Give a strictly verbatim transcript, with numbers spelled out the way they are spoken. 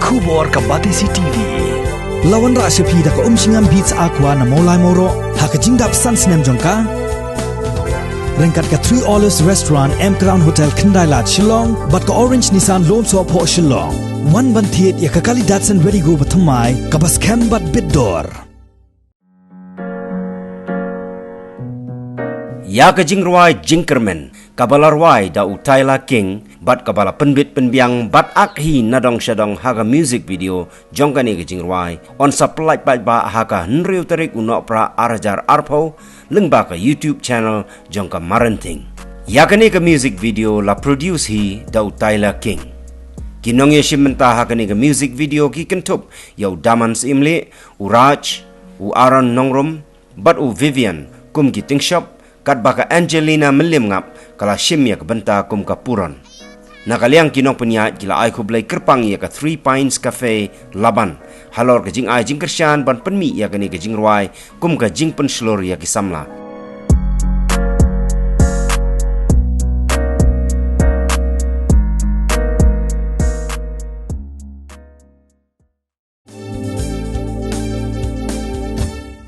Khubor ka Batesi T V. La wanrah sha phi da ka Umshngam Beats Aqua na Mawlai Mawroh ha ka jingdap san snem jong ka. Ryngkat ka Three Olives Restaurant, M Crown Hotel, Khyndailad, Shillong, bad ka Orange Nissan Lone Soh Phoh, Shillong. Wan ban thied ïa ka kali Datsun Redi-GO bathymmai kaba skhem bad bit dor. Ïa ka jingrwai Jingkyrmen, kaba la rwai da u Tyler King, bad kaba la pynbit pynbiang bad ak hi na dong sha dong ha ka music video jong kane ka jingrwai, yn sa pynlait paidbah ha ka hynriew tarik u Nohprah ar hajar arphew, lyngba ka YouTube channel jong ka Marenthing. Ïa kane ka music video la produce hi da u Tyler King. Ki nongïashim bynta ha kane ka music video ki kynthup ïa u Daman Syiemlieh, u Raj, u Aaron Nongrum, bad u Vivian kum ki tyngshop, katba ka Angelina Mylliemngap ka la shim ïa ka bynta kum ka Puron. Na ka liang ki nongpynïaid ki la ai khublei kyrpang ïa ka Three Pines Cafe Laban halor ka jingai jingkyrshan ban pynmih ïa kane ka jingrwai kum ka jingpynshlur ïa ki samla.